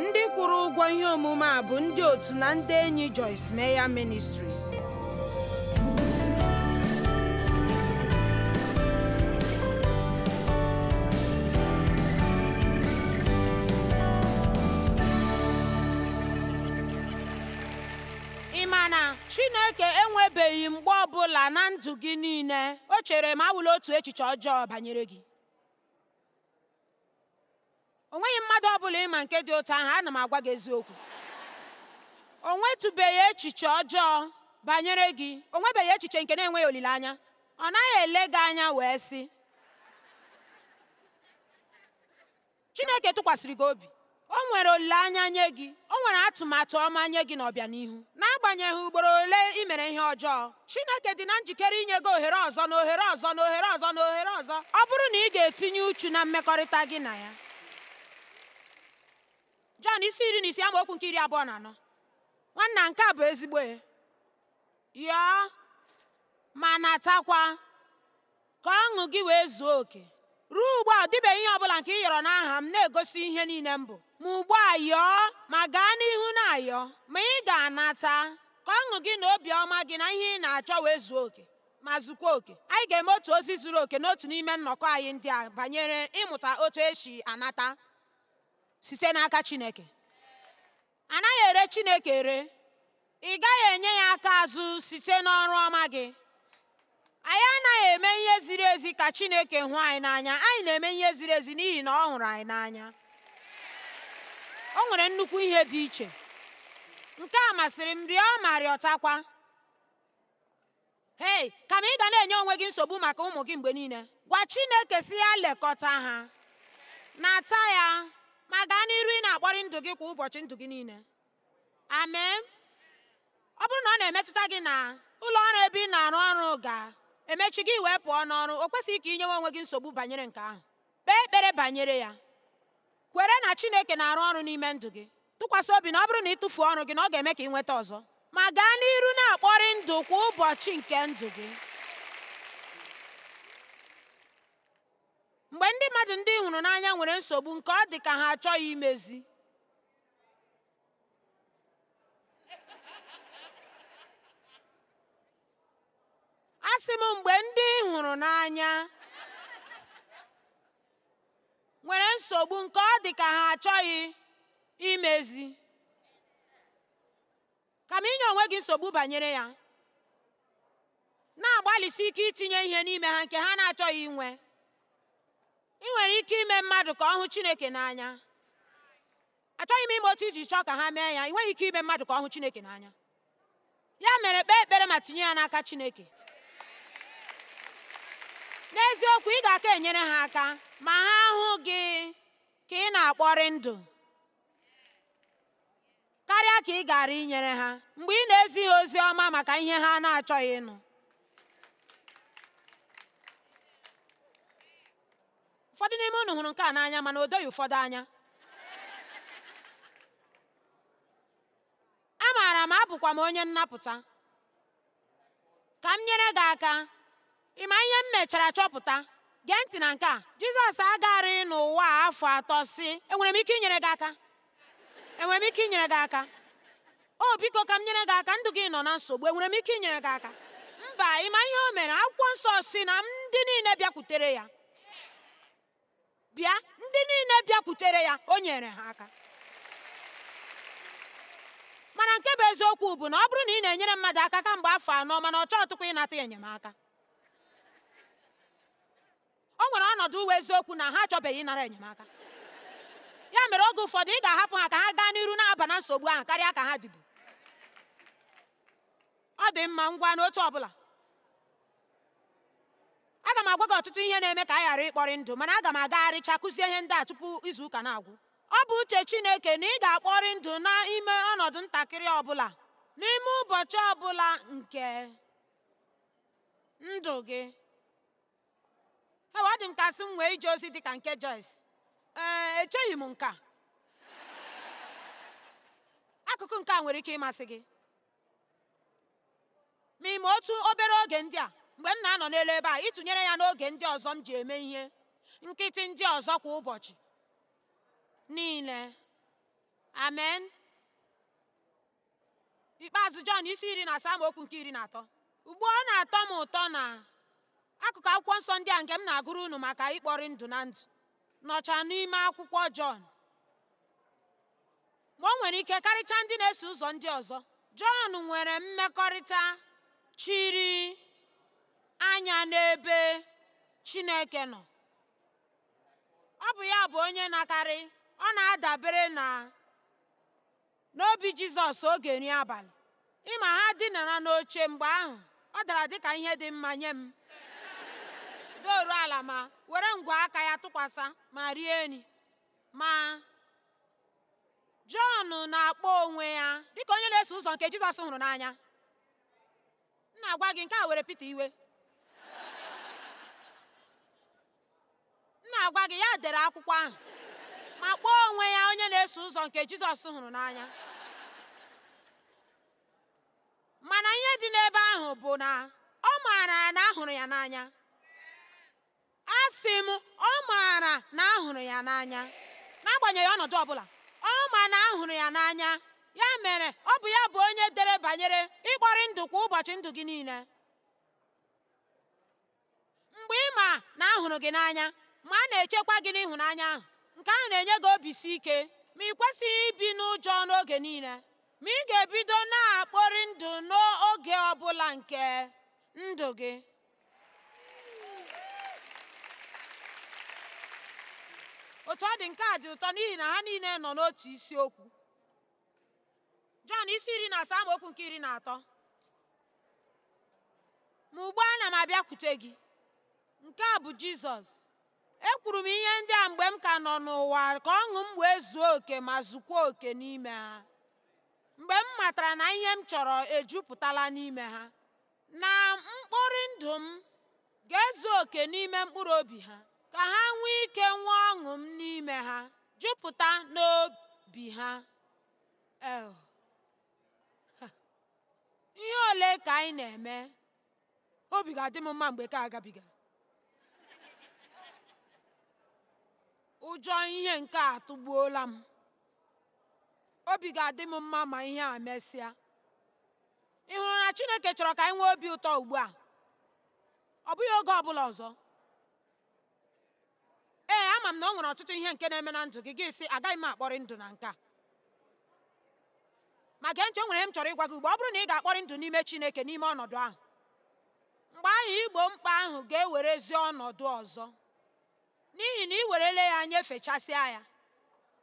Ndị kwụrụ ụgwọ ihe omume a bụ ndị otu na ndị enyi Joyce Meyer Ministries. Ị ma na Chineke enwebeghị mgbe ọbụla na ndụ gị niile o chere ma awụla otu echiche ọjọọ banyere gị. O nweghị mmadụ ọbụla ị ma nke dị otu ahụ, ana m agwa gị eziokwu. O nwetụbeghị echiche ọjọọ banyere gị. O nwebeghị echiche nke na-enweghị olileanya. Ọ naghị ele gị anya wee sị, Chineke tụkwasịrị gị obi. O nwere olileanya nye gị. O nwere atụmatụ ọma nye gị n'ọbịanihu. N'agbanyeghị ugboro ole i mere ihe ọjọọ, Chineke dị na njikere inye gị ohere ọzọ na ohere ọzọ na ohere ọzọ na ohere ọzọ, ọ bụrụ na ị ga-etinye uchu na mmekọrịta gị na ya. Jọn isi 16 amaokwu nke 24. Nwanna, nke a bụ ezigbo ya. Yọọ ma natakwa, ka ọṅụ gị wee zuo oke. Ruo ugbu a, ọ dịbeghị ihe ọ bụla nke ị yọrọ n'aha m na-egosi ihe niile m bụ. Ma ugbu a yọọ ma gaa n'ihu na-ayọ, ma ị ga-anata, ka ọṅụ gị na obi ọma gị na ihe ị na-achọ wee zuo oke ma zukwa oke. Anyị ga-eme otu ozi zuru oke n'otu n'ime nnọkọ anyị ndị a banyere ịmụta otu esi anata site n'aka Chineke. Anaghị ere Chineke ere. Ị gaghị enye ya aka azụ site n'ọrụ ọma gị. Anyị anaghị eme ihe ziri ezi ka Chineke hụ anyị n'anya. Anyị na-eme ihe ziri ezi n'ihi na ọ hụrụ anyị n'anya. O nwere nnukwu ihe dị iche. Nke a masịrị m, rịọ ma rịọtakwa. Hei, kama ị ga na-enye onwe gị nsogbu maka ụmụ gị mgbe niile, gwa Chineke sị ya lekọta ha. Nata ya, ma gaa n'iru ị na-akpọrị ndụ gị kwa ụbọchị ndụ gị niile. Amen. Ọ bụrụ na ọ na-emetụta gị na ụlọ ọrụ ebe ị na-arụ ọrụ ga-emechi gị wee pụọ n'ọrụ, o kwesịghị ka i nyewe onwe gị nsogbu banyere nke ahụ. Kpee ekpere banyere ya. Kwere na Chineke na-arụ ọrụ n'ime ndụ gị. Tụkwasị obi na ọ bụrụ na ị tụfuo ọrụ gị na ọ ga-eme ka ị nweta ọzọ. Ma gaa n'iru na-akpọrị ndụ kwa ụbọchị nke ndụ gị. Mgbe ndị mmadụ ndị ị hụrụ n'anya nwere nsogbu nke ọ dị ka ha achọghị imezi, asị m mgbe ndị ị hụrụ n'anya nwere nsogbu nke ọ dị ka ha achọghị imezi, kama inye onwe gị nsogbu banyere ya, na-agbalịsi ike itinye ihe n'ime ha nke ha na-achọghị inwe. Ị nwere ike ime mmadụ ka ọ hụ Chineke n'anya. Achọghị m ịma otu i ji chọọ ka ha mee ya, ị nweghị ike ime mmadụ ka ọ hụ Chineke n'anya. Ya mere kpee ekpere ma tinye ya n'aka Chineke. N'eziokwu, ị ga-aka enyere ha aka ma ha hụ gị ka ị na-akpọrị ndụ karịa ka ị gaara inyere ha mgbe ị na-ezi ha ozi ọma maka ihe ha na-achọghị ịnụ. Ụfọdụ n'ime unu hụrụ nke a n'anya mana o doghị ụfọdụ anya. Amaara m abụkwa m onye nnapụta. Ka m nyere gị aka. Ị ma ihe m mechara chọpụta? Gee ntị na nke a. Jizọs agaraghị n'ụwa a afọ atọ sị, Enwere m ike inyere gị aka? Enwere m ike inyere gị aka? O biko ka m nyere gị aka, ndụ gị nọ na nsogbu, enwere m ike inyere gị aka? Mba, ị ma ihe o mere? Akwụkwọ nsọ sị na ndị niile bịakwutere ya. Bịa, ndị niile bịakwutere ya, o nyere ha aka. Mana nke bụ eziokwu bụ na ọ bụrụ na ị na-enyere mmadụ aka kamgbe afọ anọ mana ọ chọghịtụkwa ịnata enyemaka, o nwere ọnọdụ wụ eziokwu na ha achọbeghị ịnara enyemaka. Ya mere oge ụfọdụ ị ga-ahapụ ha ka ha gaa n'iru na-aba na nsogbu ahụ karịa ka ha dịbu. Ọ dị mma, ngwa n'otu ọbụla. Aga m agwa gị ọtụtụ ihe na-eme ka anyị ghara ịkpọrị ndụ, mana aga m agagharịcha kụzie ihe ndị a tupu izu ụka na-agwụ. Ọ bụ uche Chineke na ị ga-akpọrị ndụ n'ime ọnọdụ ntakịrị ọbụla, n'ime ụbọchị ọbụla nke ndụ gị. Ewe, ọ dị m ka sị m nwee ije ozi dị ka nke Joyce. Ee, echeghị m nke a. Akụkụ nke a nwere ike ịmasị gị. Ma ị ma otu obere oge ndị a, mgbe m na-anọ n'elu ebe a, ịtụnyere ya n'oge ndị ọzọ m ji eme ihe nkịtị ndị ọzọ kwa ụbọchị niile. Amen. Ikpeazụ, Jọn isi 17 amaokwu nke 13. Ugbu ọ na-atọ m ụtọ na akụkụ akwụkwọ nsọ ndị a nke m na-agụrụ unu maka ịkpọrị ndụ na ndụ nọcha n'ime akwụkwọ Jọn. Ma o nwere ike karịchaa ndị na-eso ụzọ ndị ọzọ. Jọn nwere mmekọrịta chiri anya n'ebe Chineke nọ. Ọ bụ ya bụ onye na-akarị ọ na-adabere na n'obi Jizọs oge nri abalị. Ịma ha dinara n'oche mgbe ahụ, ọ dara dịka ihe dị mma nye m. Doru ala ma were ngwe aka ya tụkwasị ma rie nri. Ma Jọn na-akpọ onwe ya dịka onye na-eso ụzọ nke Jizọs hụrụ n'anya. M na-agwa gị, nke a were Pita iwe. M na-agwa gị, ya dere akwụkwọ ahụ ma kpọọ onwe ya onye na-eso ụzọ nke Jizọs hụrụ n'anya. Mana ihe dị n'ebe ahụ bụ na ọ maara na a hụrụ ya n'anya. Asị m, ọ maara na a hụrụ ya n'anya. N'agbanyeghị ọnọdụ ọbụla, ọ ma na a hụrụ ya n'anya. Ya mere, ọ bụ ya bụ onye dere banyere ịkpọrị ndụ kwa ụbọchị ndụ gị niile. Mgbe ị ma na a hụrụ gị n'anya, ma a na-echekwa gị n'ịhụnanya ahụ, nke ahụ na-enye gị obi si ike. Ma ị kwesịghị ibi n'ụjọ n'oge niile. Ma ị ga-ebido na-akpọrị ndụ n'oge ọbụla nke ndụ gị. Otu ọ dị, nke a dị ụtọ n'ihi na ha niile nọ n'otu isiokwu. Jọn isi 17 amaokwu nke 13. Ma ugbu a ana m abịakwute gị. Nke a bụ Jizọs. Ekwuru m ihe ndị a mgbe m ka nọ n'ụwa ka ọṅụ m wee zuo oke ma zukwa oke n'ime ha. Mgbe m matara na ihe m chọrọ ejupụtala n'ime ha, na mkpụrụ ndụ m ga-ezu oke n'ime mkpụrụ obi ha, ka ha nwee ike nwee ọṅụ m n'ime ha, jupụta n'obi ha. El. Ihe ole ka anyị na-eme? Obi ga-adị m mma mgbe ka a gabigara. Ụjọ ihe nke a atụgbuola m. Obi ga-adị m mma ma ihe a mesịa. Ị hụrụ na Chineke chọrọ ka anyị nwee obi ụtọ ugbu a? Ọ bụghị oge ọ bụla ọzọ. Ee, ama m na o nwere ọtụtụ ihe nke na-eme na ndụ gị, gị sị, agaghị m akpọrị ndụ na nke a. Ma gee ntị, o nwere ihe m chọrọ ịgwa gị ugbu a. Ọ bụrụ na ị ga-akpọrị ndụ n'ime Chineke n'ime ọnọdụ ahụ, mgbe ahụ igbo mkpa ahụ ga-ewerezi ọnọdụ ọzọ, n'ihi na ị werele ya nyefechasịa ya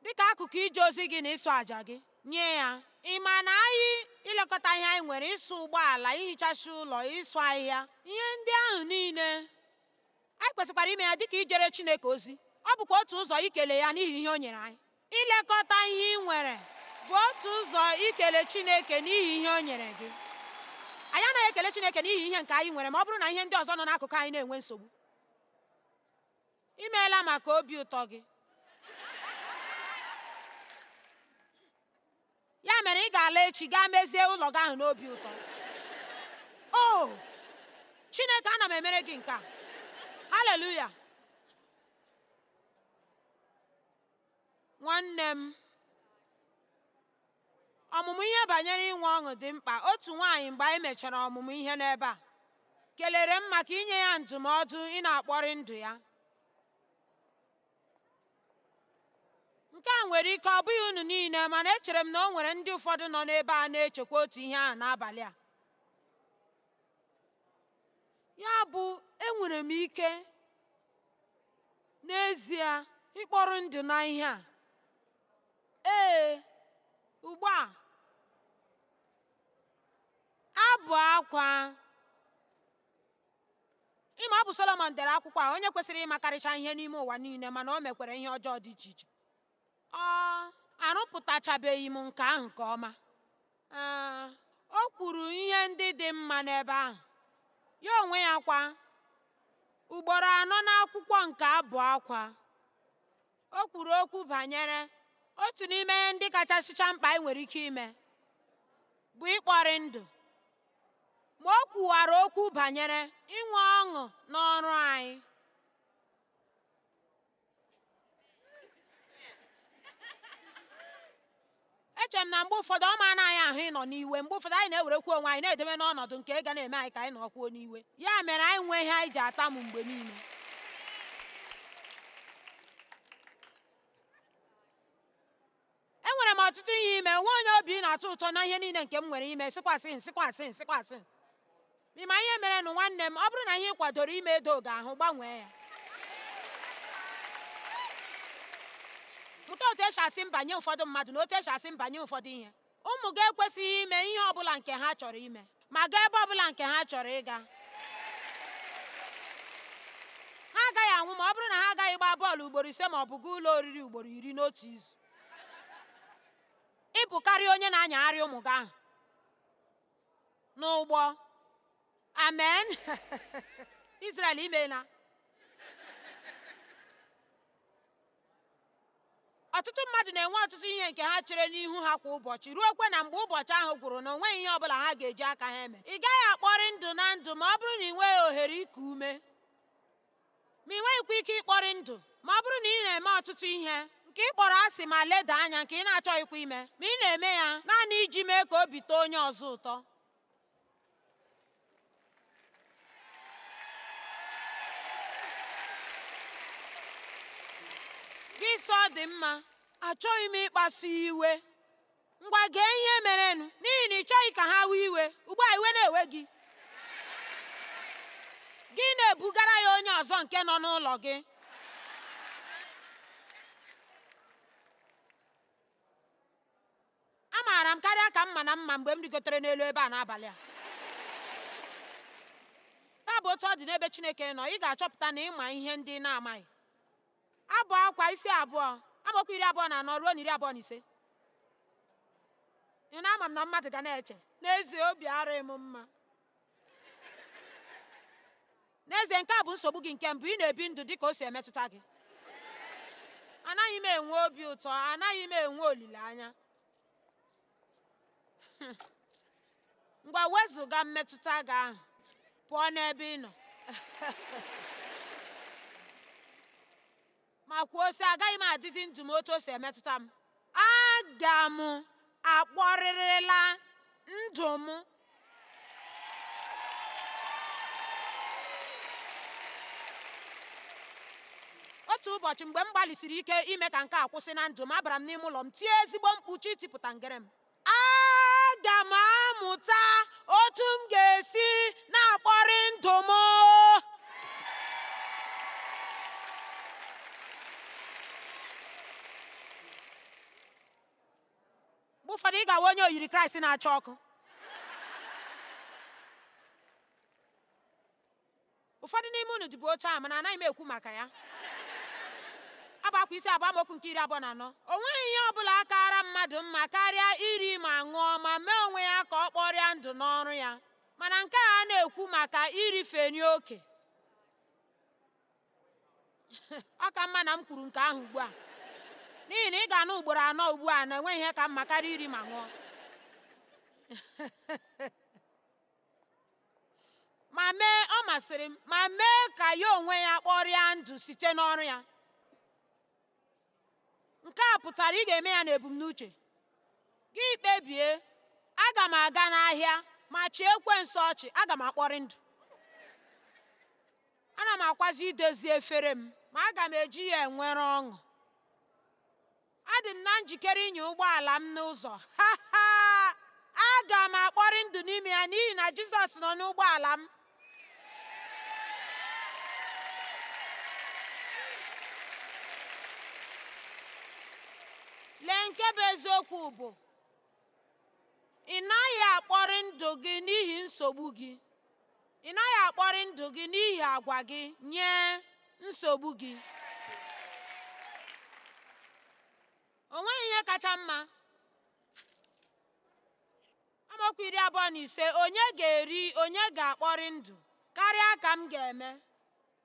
dịka akụkụ ije ozi gị na ịsụ àjà gị nye ya. Ị ma na anyị ilekọta ihe anyị nwere, ịsụ ụgbọala, ihichasị ụlọ, ịsụ ahịhịa, ihe ndị ahụ niile, anyị kwesịkwara ime ya dịka ijere Chineke ozi. Ọ bụkwa otu ụzọ ikele ya n'ihi ihe o nyere anyị. Ilekọta ihe ị nwere bụ otu ụzọ ikele Chineke n'ihi ihe o nyere gị. Anyị anaghị ekele Chineke n'ihi ihe nke anyị nwere ma ọ bụrụ na ihe ndị ọzọ nọ n'akụkụ anyị na-enwe nsogbu. I meela maka obi ụtọ gị. Ya mere ị ga-ala echi gaa mezie ụlọ gị ahụ n'obi ụtọ. O Chineke, ana m emere gị nke a. Haleluya. Nwanne m, ọmụmụ ihe banyere inwe ọṅụ dị mkpa. Otu nwaanyị, mgbe anyị mechara ọmụmụ ihe n'ebe a, kelere m maka inye ya ndụmọdụ ị na-akpọrị ndụ ya. Nke a nwere ike ọ bụghị unu niile, mana echere m na o nwere ndị ụfọdụ nọ n'ebe a na-echekwa otu ihe ahụ n'abalị a. Ya bụ, enwere m ike n'ezie ịkpọrọ ndụ na ihe a. Ee, ugbu a, abụ akwa. Ịma ọ bụ Solomọn dere akwụkwọ a, onye kwesịrị ịmakarịcha ihe n'ime ụwa niile, mana o mekwara ihe ọjọọ dị iche iche. Ọ arụpụtachabeghị m nke ahụ nke ọma. Ee, o kwuru ihe ndị dị mma n'ebe ahụ. Ya onwe ya kwa, ugboro anọ n'akwụkwọ nke abụ akwa, o kwuru okwu banyere otu n'ime ihe ndị kachasịcha mkpa anyị nwere ike ime, bụ ịkpọrị ndụ. Ma o kwuwara okwu banyere inwe ọṅụ n'ọrụ anyị. Echere m na mgbe ụfọdụ ọ ma anaghị ahụ ịnọ n'iwe. Mgbe ụfọdụ anyị na-ewerekwa onwe anyị na-edebe n'ọnọdụ nke ga na-eme anyị ka anyị nọkwuo n'iwe. Ya mere anyị nwee ihe anyị ji atamu mgbe niile. Enwere m ọtụtụ ihe ime, nwe onye obi na-atọ ụtọ na ihe niile nke m nwere ime, sịkwasị nsịkwasị nsịkwasị. Ma ihe mere nụ nwanne m, ọ bụrụ na ihe ị kwadoro ime edo gị ahụ, gbanwee ya. Mụta otu esi asị mba nye ụfọdụ mmadụ na otu esi asị mba nye ụfọdụ ihe. Ụmụ gị ekwesịghị ime ihe ọ bụla nke ha chọrọ ime, ma gaa ebe ọ bụla nke ha chọrọ ịga. Ha agaghị anwụ ma ọ bụrụ na ha agaghị gbaa bọọlụ ugboro 5 ma ọ bụ gaa ụlọ oriri ugboro 10 n'otu izu. Ị bụkarị onye na-anyagharị ụmụ gị ahụ n'ụgbọ. Amen. Israel imeela. Ọtụtụ mmadụ na-enwe ọtụtụ ihe nke ha chere n'ihu ha kwa ụbọchị, ruokwe na mgbe ụbọchị ahụ gwụrụ na o nweghị ihe ọbụla ha ga-eji aka ha eme. Ị gaghị akpọrị ndụ na ndụ ma ọ bụrụ na ị nweghị ohere iku ume. Ma ị nweghịkwa ike ịkpọrị ndụ ma ọ bụrụ na ị na-eme ọtụtụ ihe nke ị kpọrọ asị ma leda anya nke ị na-achọghịkwa ime, ma ị na-eme ya naanị iji mee ka obi tọọ onye ọzọ ụtọ. Gị sọ dị mma, achọghị m ịkpasu iwe. Ngwa gee ihe merenụ, n'ihi na ị chọghị ka ha wee iwe. Ugbu a iwe na-ewe gị. Gị na-ebugara ya onye ọzọ nke nọ n'ụlọ gị. Amaara m karịa ka m ma na mma mgbe m rigotere n'elu ebe a n'abalị a. Ya bụ otu ọ dị n'ebe Chineke nọ, ị ga-achọpụta na ịma ihe ndị ị na-amaghị. Abụ akwa isi 2, amaokwu 24 ruo 25. Ị na-ama m na mmadụ ga na-eche, n'ezie obi arịghị m mma. N'ezie nke a bụ nsogbu gị nke mbụ, ị na-ebi ndụ dị ka o si emetụta gị. Anaghị m enwe obi ụtọ, anaghị m enwe olileanya. Ngwa wezụga mmetụta gị ahụ pụọ n'ebe ị nọ. Ma kwuo sị, agaghị m adịzi ndụ m otu o si emetụta m. Aga m akpọrịrịla ndụ m. Otu ụbọchị mgbe m gbalịsiri ike ime ka nke a kwụsị na ndụ m, abara m n'ime ụlọ m tie ezigbo mkpu chi tipụta ngere m. Aga m amụta otu m ga-esi na-akpọrị ndụ m. Mgbe ụfọdụ ị ga-awụ onye oyiri Kraịst na-acha ọkụ. Ụfọdụ n'ime unu dịbụ otu ahụ, mana anaghị m ekwu maka ya. Abụ akwa isi 2 amaokwu nke 24. O nweghị ihe ọ bụla kaara mmadụ mma karịa iri ma ṅụọ ma mee onwe ya ka ọ kpọrịa ndụ n'ọrụ ya. Mana nke a na-ekwu maka irife oke. Ọ ka mma na m kwuru nke ahụ ugbu a, n'ihi na ị ga-anụ ugboro 4 ugbu a na enweghị ihe ka mma karịa iri ma ṅụọ. Ma mee, ọ masịrị m, ma mee ka ya onwe ya kpọrịa ndụ site n'ọrụ ya. Nke a pụtara ị ga-eme ya n'ebumnuche. Gị kpebie, aga m aga n'ahịa ma chịa ekwensu ọchị, aga m akpọrị ndụ. Ana m akwazi idozi efere m, ma aga m eji ya enwere ọṅụ. Adị m na njikere ịnya ụgbọala m n'ụzọ. Ha ha! Aga m akpọrị ndụ n'ime ya n'ihi na Jizọs nọ n'ụgbọala m. Lee, nke bụ eziokwu bụ, ị naghị akpọrị ndụ gị n'ihi nsogbu gị. Ị naghị akpọrị ndụ gị n'ihi agwa gị nye nsogbu gị. O nweghị ihe kacha mma. Amaokwu 25, onye ga-eri, onye ga-akpọrị ndụ karịa ka m ga-eme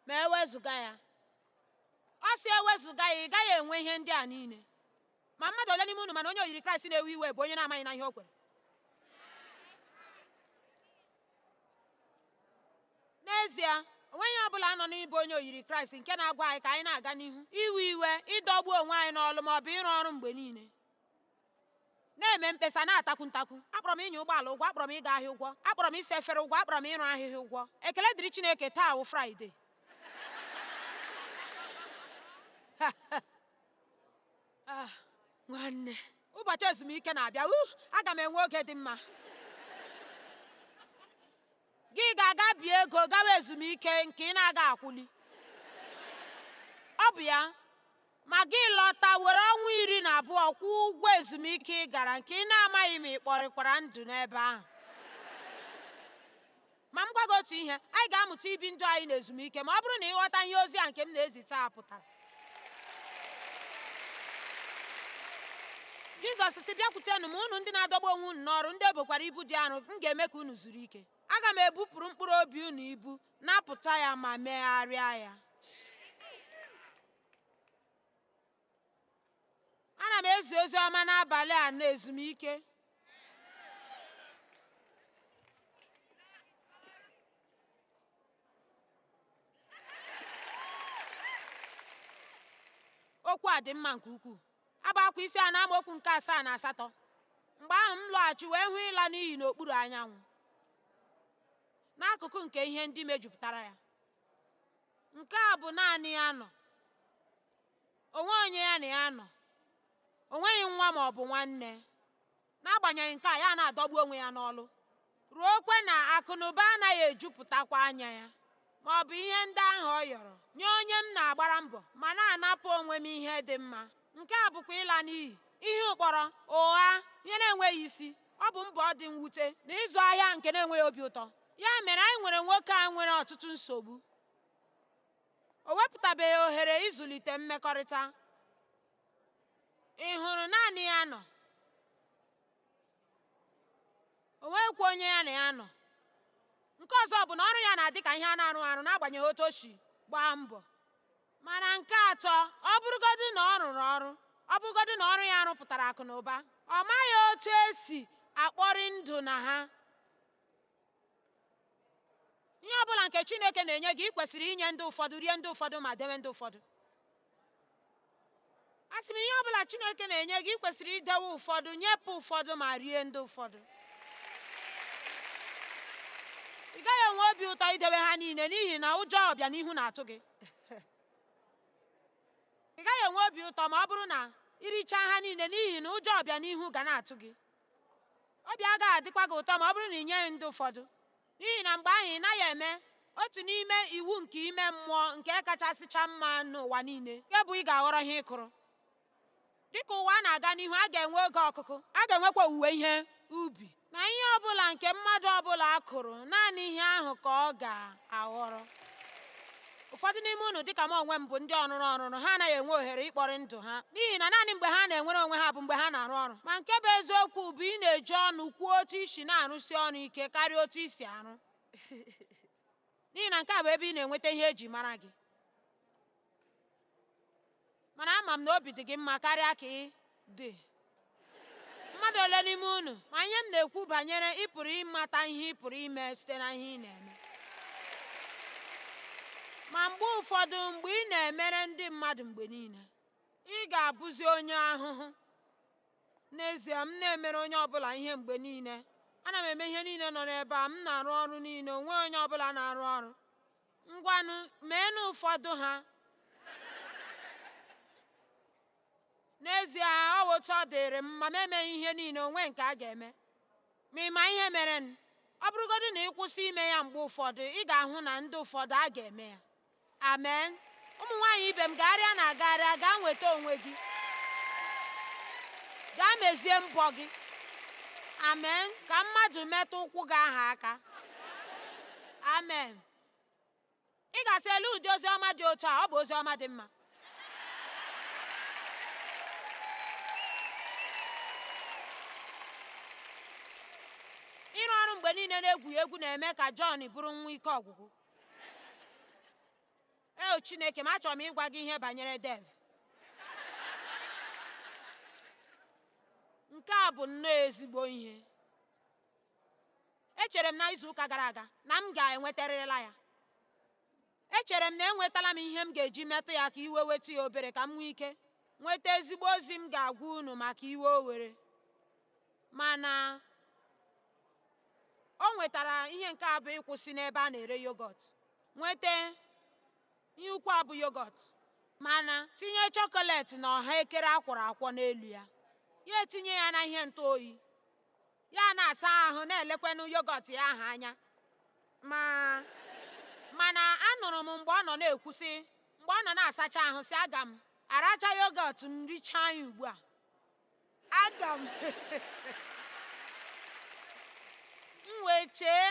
ma ewezụga ya. Ọ sị ewezụga ya, ị gaghị enwe ihe ndị a niile. Ma mmadụ ole n'ime unu mana onye oyiri Kraịst na-ewe iwe bụ onye na-amaghị na ihe o kwere? N'ezie, o nweghị ihe ọ bụla nọ n'ịbụ onye oyiri Kraịst nke na-agwa anyị ka anyị na-aga n'ihu iwe iwe, ịdọgbu onwe anyị n'ọlụ ma ọ bụ ịrụ ọrụ mgbe niile. Na-eme mkpesa, na-atakwu ntakwu. Akpọrọ m ịnya ụgbọala ụgwọ, akpọrọ m ịga ahịa ụgwọ, akpọrọ m ịsa efere ụgwọ, akpọrọ m ịrụ ahịhịa ụgwọ. Ekele dịrị Chineke, taa wụ Fraịde. Ah, nwanne, ụbọchị ezumike na-abịa. U aga m enwe oge dị mma. Gị ga-aga bie ego gawa ezumike nke ị na-aga akwụli. Ọ bụ ya. Ma gị lọta were ọnwa 12 kwụọ ụgwọ ezumike ị gara nke ị na-amaghị ma ị kpọrịkwara ndụ n'ebe ahụ. Ma m gwa gị otu ihe, anyị ga-amụta ibi ndụ anyị n'ezumike ma ọ bụrụ na ị ghọta ihe ozi a nke m na-ezi taa pụtara. Jizọs sị, bịakwutenụ m unu ndị na-adọgbu onwe unu n'ọrụ, ndị ebokwara ibu dị arọ, m ga-eme ka unu zuru ike. Aga m ebupụrụ mkpụrụ obi unu ibu, napụta ya ma megharịa ya. Ana m ezi ozi ọma n'abalị a na ezumike. Okwu a dị mma nke ukwuu. Abụ akwa isi 4 amaokwu nke 7 na 8. Mgbe ahụ m lọghachi wee hụ ịla n'iyi n'okpuru anyanwụ, n'akụkụ nke ihe ndị mejupụtara ya. Nke a bụ naanị ya nọ. O nweghị onye ya na ya nọ. O nweghị nwa ma ọ bụ nwanne. N'agbanyeghị nke a, ya na-adọgbu onwe ya n'ọlụ. Ruokwe na akụnụba anaghị ejupụtakwa anya ya, ma ọ bụ ihe ndị ahụ ọ yọrọ, nye onye m na-agbara mbọ ma na-anapụ onwe m ihe dị mma. Nke a bụkwa ịla n'iyi, ihe ụkpọrọ, ụgha, ihe na-enweghị isi. Ọ bụ mbọ dị mwute na ịzụ ahịa nke na-enweghị obi ụtọ. Ya mere anyị nwere nwoke a nwere ọtụtụ nsogbu. O wepụtabeghị ohere ịzụlite mmekọrịta. Ị hụrụ, naanị ya nọ. O nweghịkwa onye ya na ya nọ. Nke ọzọ bụ na ọrụ ya na-adị ka ihe a na-arụ arụ n'agbanyeghị otu o si gbaa mbọ. Mana nke atọ, ọ bụrụgodị na ọ rụrụ ọrụ, ọ bụrụgodị na ọrụ ya rụpụtara akụ na ụba, ọ maghị otu esi akpọrị ndụ na ha. Ihe ọ bụla nke Chineke na-enye gị, ị kwesịrị inye ndị ụfọdụ, rie ndị ụfọdụ ma dewe ndị ụfọdụ. Asị m, ihe ọ bụla Chineke na-enye gị, ị kwesịrị idewe ụfọdụ, nyepụ ụfọdụ ma rie ndị ụfọdụ. Ị gaghị enwe obi ụtọ idewe ha niile n'ihi na ụjọ ọbịanihu na-atụ gị. Ị gaghị enwe obi ụtọ ma ọ bụrụ na i richaa ha niile n'ihi na ụjọ ọbịanihu ga na-atụ gị. Obi agaghị adịkwa gị ụtọ ma ọ bụrụ na ị nyeghị ndị ụfọdụ, n'ihi na mgbe ahụ ị naghị eme otu n'ime iwu nke ime mmụọ nke kachasịcha mma n'ụwa niile, nke bụ ị ga-aghọrọ ihe ị kụrụ. Dịka ụwa na-aga n'ihu, a ga-enwe oge ọkụkụ, a ga-enwekwa owuwe ihe ubi. Na ihe ọ bụla nke mmadụ ọ bụla kụrụ, naanị ihe ahụ ka ọ ga-aghọrọ. Ụfọdụ n'ime unu, dịka m onwe m, bụ ndị ọrụrụ ọrụrụ, ha anaghị enwe ohere ịkpọrị ndụ ha, n'ihi na naanị mgbe ha na-enwere onwe ha bụ mgbe ha na-arụ ọrụ. Ma nke bụ eziokwu bụ ị na-eji ọnụ kwuo otu i si na-arụsi ọrụ ike karịa otu i si arụ, n'ihi na nke a bụ ebe ị na-enweta ihe eji mara gị. Mana ama m na obi dị gị mma karịa ka ị dị. Mmadụ ole n'ime unu ma ihe m na-ekwu banyere ị pụrụ ịmata ihe ị pụrụ ime site na ihe ị na-eme? Ma mgbe ụfọdụ mgbe ị na-emere ndị mmadụ mgbe niile, ị ga-abụzi onye ahụhụ. N'ezie, m na-emere onye ọbụla ihe mgbe niile. Ana m eme ihe niile nọ n'ebe a, m na-arụ ọrụ niile, o nweghị onye ọbụla na-arụ ọrụ. Ngwanụ, meenụ ụfọdụ ha. N'ezie, ọ bụ otu ọ dịrị m, ma m emeghị ihe niile, o nwe nke a ga-eme. Ma ị ma ihe mere? Ọ bụrụgodị na ị kwụsị ime ya mgbe ụfọdụ, ị ga-ahụ na ndị ụfọdụ a ga-eme ya. Amen. Ụmụ nwaanyị ibe m, gagharịa na agagharịa, gaa nweta onwe gị. Gaa mezie mbọ gị. Amen. Ka mmadụ metụ ụkwụ gị ahụ aka. Amen. Ị ga-asị, elu ụdị ozi ọma dị otu a, ọ bụ ozi ọma dị mma. Ịrụ ọrụ mgbe niile na-egwughị egwu na-eme ka John bụrụ nwa ike ọgwụgwụ. Eo Chineke m, achọrọ m ịgwa gị ihe banyere Dev. Nke a bụ nnọọ ezigbo ihe. Echere m na izu ụka gara aga na m ga-enwetarịrịla ya. Echere m na enwetala m ihe m ga-eji metụ ya ka iwe wetu ya obere ka m nwee ike nweta ezigbo ozi m ga-agwa unu maka iwe o were. Mana o nwetara ihe nke a bụ ịkwụsị n'ebe a na-ere yogọt, nweta ihe ukwu a bụ yogọt, mana tinye chocolate na ọha ekere akwọrọ akwọ n'elu ya. Ya etinye ya na ihe ntụ oyi. Ya na-asa ahụ na-elekwanụ yogọt ya ahụ anya. Ma mana anụrụ m mgbe ọ nọ na-ekwu sị, mgbe ọ nọ na-asacha ahụ sị, aga m aracha yogọt m richaa ya ugbu a. Aga m m wee chee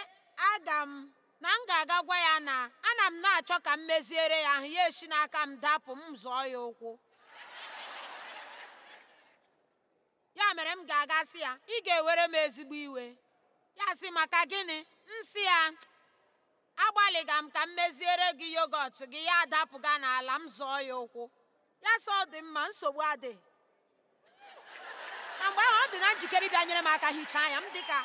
aga m na m ga-aga gwa ya na ana m na-achọ ka m meziere ya ahụ, ya esi n'aka m dapụ, m zọọ ya ụkwụ. Ya mere m ga-aga sị ya, ị ga-ewere m ezigbo iwe. Ya sị, maka gịnị? M sị ya, agbalịga m ka m meziere gị yogọt gị, ya adapụga n'ala, m zọọ ya ụkwụ. Ya sị, ọ dị mma, nsogbu adịghị. Na mgbe ahụ ọ dị na njikere ịbịa nyere m aka hichaa ya. M dịka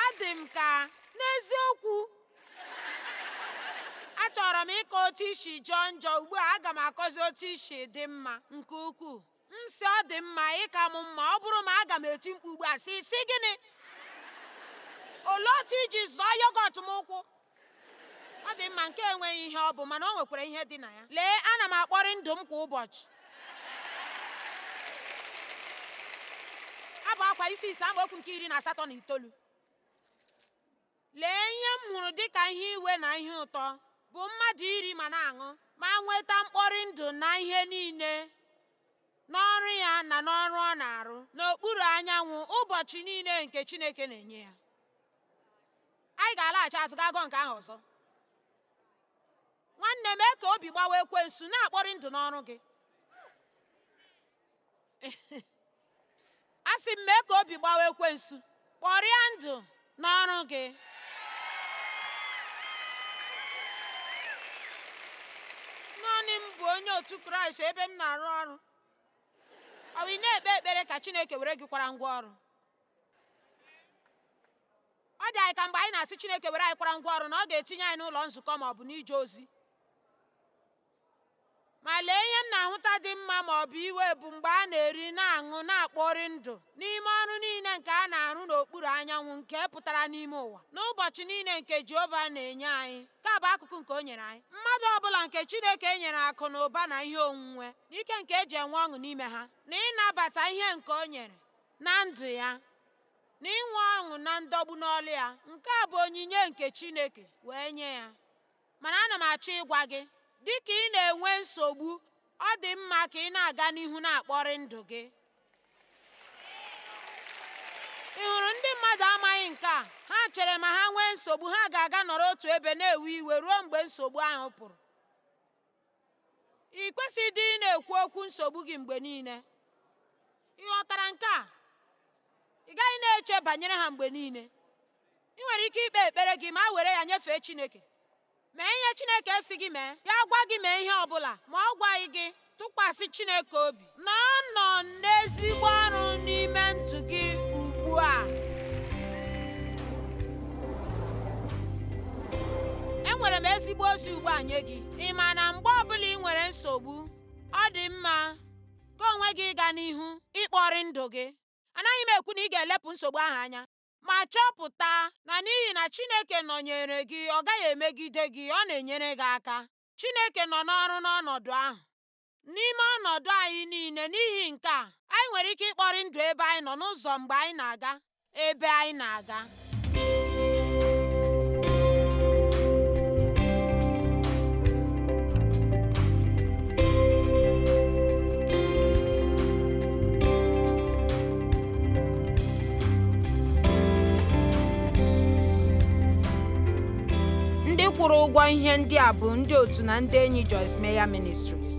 adị m ka n'eziokwu achọrọ m ịkọ otu isi jọọ njọ. Ugbu a aga m akọzi otu isi dị mma nke ukwuu. M sị, ọ dị mma, ịka m mma. Ọ bụrụ ma aga m eti mkpu ugbu a sị, sị gịnị? Olee otu iji zọọ yogọt m ụkwụ? Ọ dị mma, nke enweghị ihe ọ bụ, mana o nwekwara ihe dị na ya. Lee, ana m akpọrị ndụ m kwa ụbọchị. Abụ akwa isi 5 amaokwu nke 18 na 9. Lee ihe m hụrụ dịka ihe iwe na ihe ụtọ bụ mmadụ iri ma na-aṅụ ma nweta mkpọrị ndụ na ihe niile n'ọrụ ya na n'ọrụ ọ na-arụ n'okpuru anyanwụ ụbọchị niile nke Chineke na-enye ya. Anyị ga-alaghachi azụ gaa gụọ nke ahụ ọzọ. Nwanne, mee ka obi gbawa ekwensu, na-akpọrị ndụ n'ọrụ gị. A sị m, mee ka obi gbawa ekwensu, kpọrịa ndụ n'ọrụ gị. Naanị m bụ onye otu Kraịst ebe m na-arụ ọrụ. Ọ bụ ị na-ekpe ekpere ka Chineke were gị kwara ngwa ọrụ? Ọ dị anyị ka mgbe anyị na-asị Chineke were anyị kwara ngwa ọrụ na ọ ga-etinye anyị n'ụlọ nzukọ ma ọ bụ n'ije ozi. Ma lee ihe m na-ahụta dị mma ma ọ bụ iwe bụ mgbe a na-eri, na-aṅụ, na-akpọrị ndụ n'ime ọrụ niile nke a na-arụ n'okpuru anyanwụ nke pụtara n'ime ụwa n'ụbọchị niile nke Jehova na-enye anyị. Nke a bụ akụkụ nke o nyere anyị. Mmadụ ọbụla nke Chineke nyere akụ na ụba na ihe onwunwe na ike nke eji enwe ọṅụ n'ime ha na ịnabata ihe nke o nyere na ndụ ya na inwe ọṅụ na ndọgbu n'ọlụ ya, nke a bụ onyinye nke Chineke wee nye ya. Mana ana m achọ ịgwa gị, dị ka ị na-enwe nsogbu, ọ dị mma ka ị na-aga n'ihu na-akpọrị ndụ gị. Ị hụrụ, ndị mmadụ amaghị nke a. Ha chere ma ha nwee nsogbu, ha ga-aga nọrọ otu ebe na-ewe iwe ruo mgbe nsogbu ahụ pụrụ. Ị kwesịghị ịdị na-ekwu okwu nsogbu gị mgbe niile. Ị ghọtara nke a? Ị gaghị na-eche banyere ha mgbe niile. Ị nwere ike ikpe ekpere gị ma were ya nyefee Chineke. Mee ihe Chineke sị gị mee. Ya gwa gị mee ihe ọbụla, ma ọ gwaghị gị, tụkwasị Chineke obi na ọ nọ n'ezigbo ọrụ n'ime ndụ gị ugbu a. Enwere m ezigbo ozi ugbu a nye gị. Ị ma na mgbe ọbụla ị nwere nsogbu, ọ dị mma ka onwe gị ịga n'ihu ịkpọrị ndụ gị. Anaghị m ekwu na ị ga-elepụ nsogbu ahụ anya, ma chọpụta na n'ihi na Chineke nọnyere gị, ọ gaghị emegide gị, ọ na-enyere gị aka. Chineke nọ n'ọrụ n'ọnọdụ ahụ. N'ime ọnọdụ anyị niile, n'ihi nke a, anyị nwere ike ịkpọrị ndụ ebe anyị nọ n'ụzọ mgbe anyị na-aga ebe anyị na-aga. Ndị kwụrụ ụgwọ ihe ndị a bụ ndị otu na ndị enyi Joyce Meyer Ministries.